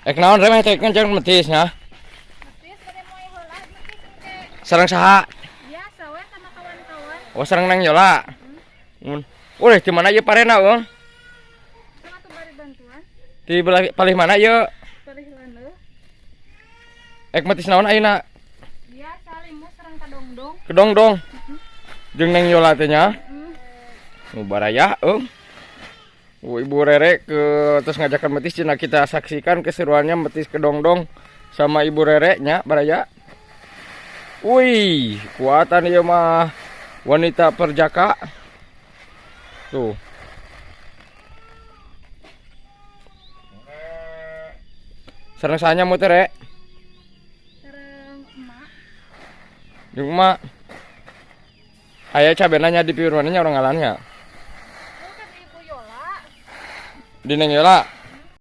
Ek naon remeh teh kan metis nya. Metis bade moe heula metis engke. Sareng saha? Biasa we sama kawan-kawan. Oh, sareng Neng Yola. Mun. Udah di mana ieu parena, Bang? Sama tuh bari bantuan. Di belah palih mana ieu? Palih landeuh. Ek metis naon ayeuna? Biasa limus sareng kadongdong. Kedongdong. Jeung Neng Yola teh nya. Heeh. Nu baraya euy. Oh, Ibu Rere ke terus ngajakan metis cenah, kita saksikan keseruannya metis kedongdong sama Ibu Rere nya, baraya. Wih, kuatan ieu mah wanita perjaka. Tuh. Sareng saha nya teh, Re? Sareng emak. Jeung emak. Aya cabena nya di piur mana nya orang ngalannya? Oh, kan Ibu Yola. Di Neng Yola.